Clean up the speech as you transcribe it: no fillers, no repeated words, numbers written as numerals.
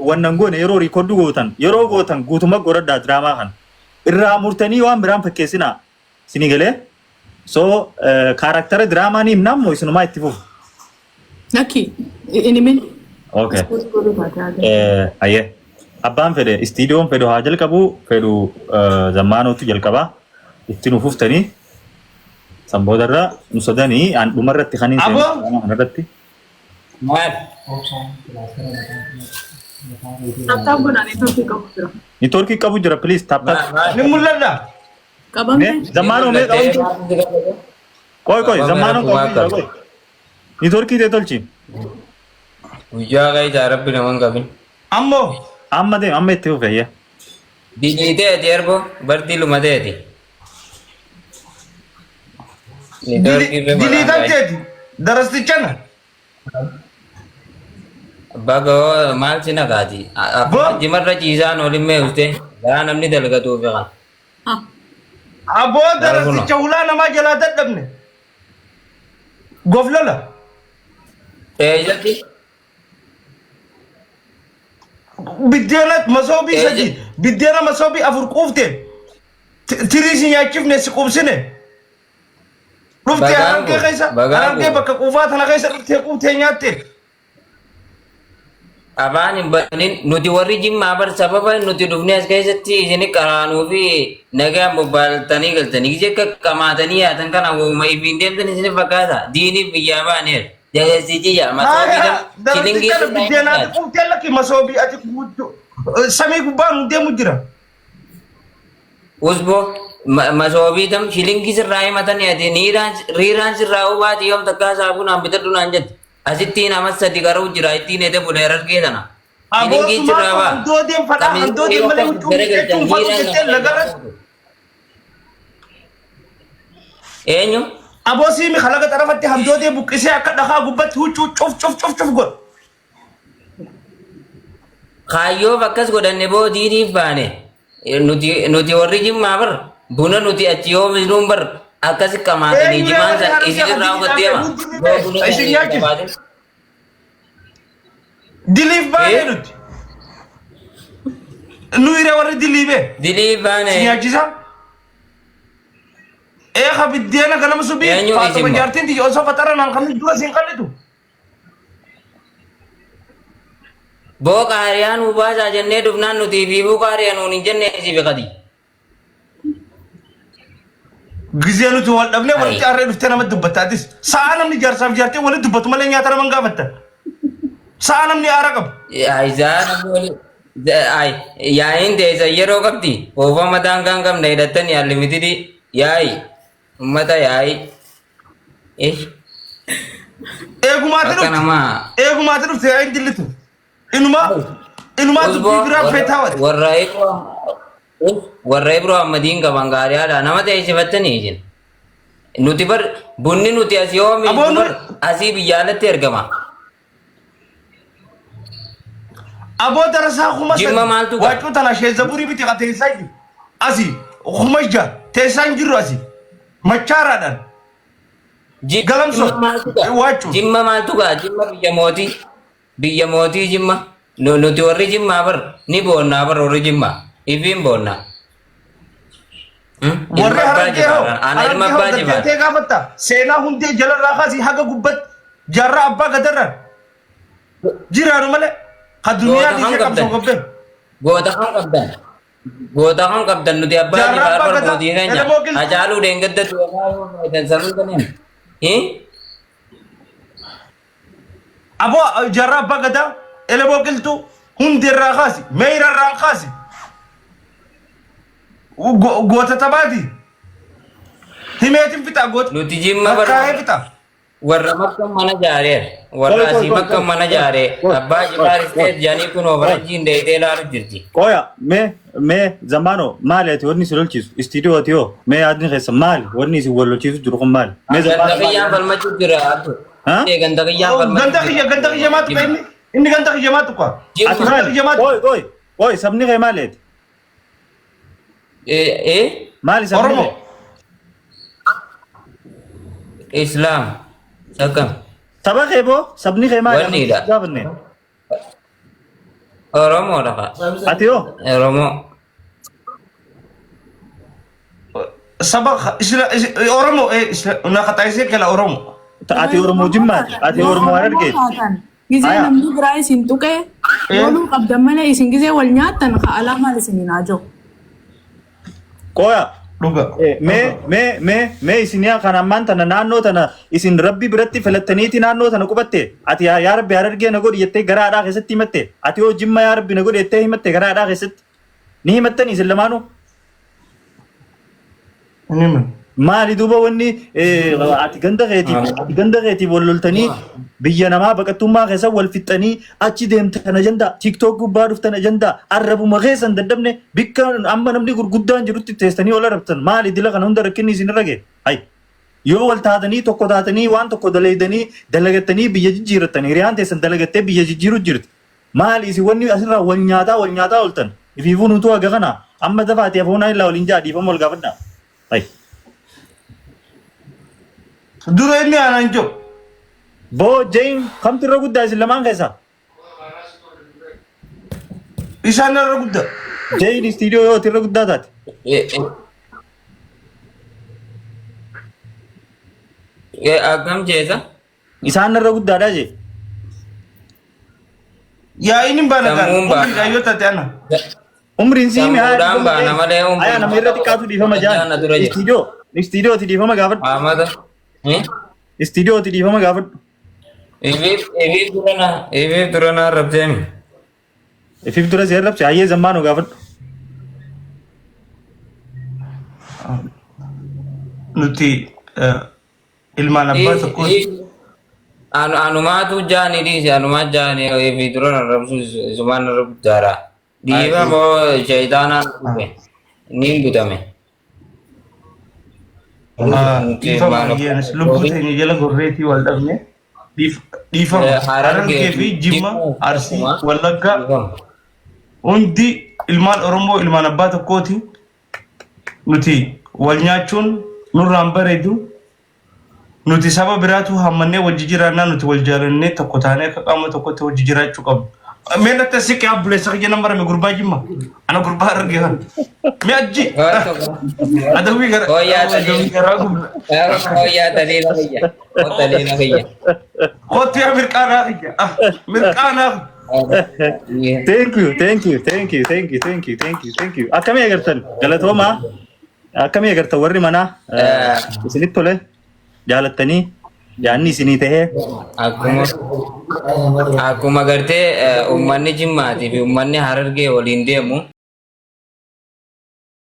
Wannan goone yeroo riikoordii gootan yeroo gootan guutuma godhadhaa diraamaa kana. Irraa murtanii waan biraan fakkeessinaa. Isinii galee? So kaaraktara diraamaa ni himnaa immoo isinumaa itti fufu. Lakki hin himin. Okay. Ispoortii godhuu taate haa galu. Ayyee. Abbaan fedhe istiidiyoon fedhu haa jalqabu fedhu zammaanootu jalqaba itti nu fuftanii san boodarra nu sadanii an dhumarratti kan hin seenu Aboo diraamaa kanarratti. Maal? Tap tap godhaa neetworkii qabu jira. Niitoorkii qabu jira please tap tap. Maal? ni mul'adha. Qabamte? Mee zammaanoo mee qabamte? Qoy qoy Qabame zammaanoo rakkumaa qabamee jira qaba. qoy. Niitoorkii tee tolchi. Guyyaa keessa rabbi nama hin qabin. Ammoo Amma deem amma itti fufe ayyee. Diliitee ati ergo bardii lumateeti. Niitoorkii irra malaan diliitan gaa'e. teeti darastichana. Baga hoo maal si naqaati? Boo Akkuma jimarra ciisaan olin mee uste gaa namni dalgatuuf kan. Ah. aboo Laal kunoo. darasticha hulaa namaa jalaa dadhabne. Goflola. Eessatti? Biddeena masoobii Eessa? sadii biddeena masoobii afur quufte tirii si nyaachifne si quubsine dhuftee Bagaan harargee koo, keessa bagaan harargee koo. bakka quufaa tana keessa dhuftee quuftee nyaatte. Afaan hin banin nuti warri jimmaa bar sababa nuti dhufnee as keessatti isin qaraanuu fi nagaan bobbaaltanii galtanii gisee akka qamaatanii yaatan kana wooma ifiin deemtan isin fakkaata diiniif biyyaa baaneer jabeessichi yaa masoobii Haaya dam shilingii darasticha sirraa hin biddeena ati fakkaatu. quuftee lakki masoobii ati guutu samii gubbaa nu deemu jira. Usboo masoobii tam shilingii sirraa himatanii ati niiraan riiraan sirraa hubaati yoom takkaa saabunaan bitadhu naan jette. Asitti nama sadi qaruu jira ittiin ede bulee harargee tana. Aboo Shilingii sumaa sirraa baa. handoodeen fadhaa Kamiin handoodeen malee huccuu garagalchan miiccachuun fadhu hiiraan jettee lagarratti. Eenyu? Aboo siimi kalaqa xarafatti handoodee buqqisee akka dhakaa gubbatti huccuu cuf cuf cuf cuf godhu. Kaayyoof akkas godhanne boo diiniif baane. Nuti warri jimmaa bar buna nuti achi yoo misnuun bar akkasi qamaatanii Eenyu jimaan warri san harargee isin irraa kan hubattee diliidhaan ma. nuti Boo buna isin san nyaachise. qabaatin. Diliif baanee Eh? nuti. Nu hiree warri dilii bee. Diliif Si baane. nyaachisa. Eeka biddeena ganama subii Eenyu Faaxuma isin moo? jaartiin tiyya osoo faxara naan kan dura siin qallitu. Boo qaariyaa nuu baasaa jennee dhufnaan nuti fiifuu qaariyaa nuun hin jenne si biqati. Gizee nuti wal dhabnee walitti Ayi. arree dhuftee namatti dubbatta atis. Sa'a namni jaarsaaf jaartee walitti dubbatu malee nyaata nama hin gaafattan. Sa'a namni aara qabu. Ay, zaa namni wali- ay, yaa'iin teessan yeroo qabdi. Oofama daangaa hin qabne hidhattanii allimitidii yaa'i. Ummata yaa'i. Eh, Eegumaati akka dhufte. namaa Eegumaati dhufte yaa'iin dillitu. Inumaa inumaa Usboo dubbii biraa feetaa wati. warra Ibroo warra Ibroo Ahmadiin qaban gaariidha. Nama teessifattanii isin. Nuti bar bunni nuti asii oomishnu Aboon bar asii biyya alatti ergama. Aboo darasaa kuma Jimma sadi maaltu qaba? waacuu tana sheezzaburii biti ka teessaa jiru. Asii 6000 teessaa hin jirru asii. Machaaraadhaan Jimma galamsoon maaltu qaba? waacuun. Jimma maaltu qaba? Jimma biyya mootii. Biyya mootii Jimma. Nuti warri Jimmaa bar ni boonnaa bar warri Jimmaa. Ifiin boonnaa. Hmm? Ilma Warri abbaa harargee hoo jifaar. Ana ilma harargee hoo abbaa jifaar. gaddeetee gaafatta seenaa hundee jalarraa kaasii haga gubbatti jaarraa abbaa gadarraan jiraanu malee ka duniyaa Goota kam dhiisee qabsoo qabdan? gabbeen Goota kam qabdan? Goota kam qabdan nuti abbaa jaarraa jifaar abbaa bar gadaa mootii keenya. elemoo qilxuu Hacaaluu dheengadda du'aa yoo feetan sanuu kaneen. Hin? Aboo jaarraa abbaa gadaa elemoo qilxuu hundeerraa kaasi meeyrarraa kaasi goota taphaati himeetin fixaa goota Nuti jimma bar lakkaa'ee fixaa. warra makka mana jaareera. Warra Qoy qoy asii qoy makka qoy mana qoy jaaree. qoy Abbaa qoy jifaar qoy isteet jedhanii kunoo qoy. faranjiin deeyitee ilaalu jirti. Qoya mee mee zammaano maali ati wanni si lolchiisu istiidiyoo ati hoo mee yaadni keessa maali wanni isin wal lolchiisu jiru kun maali mee Ganda zammaano maali kiyyaan wanni falmachuu jira. Abdu. ha Ganda kiyyaan falmachuu Ganda jira. kiyya ganda kiyya maa tuqa Jimma. inni inni ganda kiyya maa tuqa ati Jimma. ganda maali kiyya maa tuqa qoy qoy qoy sabni kee maali ati Eh eh maali sabni Oromoo kee Islaam. Akkam. saba kee boo sabni kee maali amma Wanniidha. si gaafanne. Oromoodha fa. Ati hoo? Oromoo. Saba isla Oromo isla na qataisee kala Oromo. Ati Oromoo Jimmaati. Ati Oromoo Harargeeti. Gizee Aya. namni biraa isin tuqee loluu qabdan malee isin gizee wal nyaattan ka alaa maal isin hin haaja'u. Qoya. Dhuga. Mee mee mee mee isin yaa kan ammaan tana naannoo tana isin rabbi biratti filattaniiti naannoo tana qubatte ati yaa yaa rabbi Harargee na godhi jettee gara haadhaa keessatti himatte ati hoo Jimma yaa rabbi na godhi jettee himatte gara haadhaa keessatti ni himattanii isin lamaanuu. Inni hima. Maali duuba wanni ati ganda keetiif ati ganda keetiif wal loltanii biyya namaa baqattummaa keessa wal fixxanii achi deemtan ajandaa TikTok gubbaa dhuftan ajandaa arrabuma keessan dadhabne bikka amma namni gurguddaan jirutti teessanii wal arrabtan maali dila kana hunda rakkinni isin irra ga'e hay yoo wal taatanii tokko taatanii waan tokko dalaydanii dalagattanii biyya jijjiirrattan hiriyaan teessan dalagattee biyya jijjiiru jirti maali isin wanni asirraa wal nyaataa wal nyaataa ooltan ifiifuu nutuu haga kana amma dafaati afoonaa illaa waliin ja'a dhiifama wal gaafadhaa hay. Dura inni aanaan jiru. Boo Jain kamtu irra guddaa isin lamaan keessaa? Isaan irra guddaa. Jain istiidiyoo yoo irra guddaa taate. Akkam jeeta? Isaan irra guddaadha jee. Yaa'iin hin baana gaan. Sammuun baana. Umriidhaan yoo taate ana. Umriin sii mi'aa Sammuudhaan baana malee umriin. Ayaa nama irra xiqqaatu dhiifama jaan. Dura jira. Istiidiyoo istiidiyooti dhiifama gaafadhu. Amata. Istiidiyooti dhiifama gaafadhu. Ifiif ifiif dura na ifiif dura na arrabseemi. Ifiif dura si arrabse hayyee zammaanuu gaafadhu. Nuti ilmaan abbaa tokkooti. Anumaatu jaanii dhiise anumaa jaanii ifi dura na arrabsu isumaan irra guddaadha. Dhiiba moo shayitaanaan dhufe niin butame. Dhiifama ayyaanis lubbuu teenya jala gorreetii wal dhabne. Dhiifama. Harargee fi Jimma, Arsii, Wallaggaa hundi ilmaan Oromoo ilmaan abbaa tokkooti. Nuti wal nyaachuun nurraan bareedu. Nuti saba biraatu hammannee wajji jiraannaa nuti wal jaalannee tokko taanee akka qaama tokkotti wajji jiraachuu qabna. Mee natti as siqee abbuleessa kiyya nan barame gurbaa Jimma. Ana gurbaa Harargee kana. Mee ajji. Adawwii gara Hooyyaa adawwii garaa gubna. Hooyyaa taliila kiyya. Taliila kiyya. Kottu yaa mirqaanaa kiyya. Ah, mirqaanaa. Thank you, thank you, thank you, thank you, thank you, thank you, thank you. Akkamii agartan? Galatoomaa. Akkamii agartan warri manaa? Isinitti tole? Jaalattanii? Yaanni isinii tahee? Akkuma akkuma gartee uummanni Jimmaatii fi uummanni Harargee waliin deemu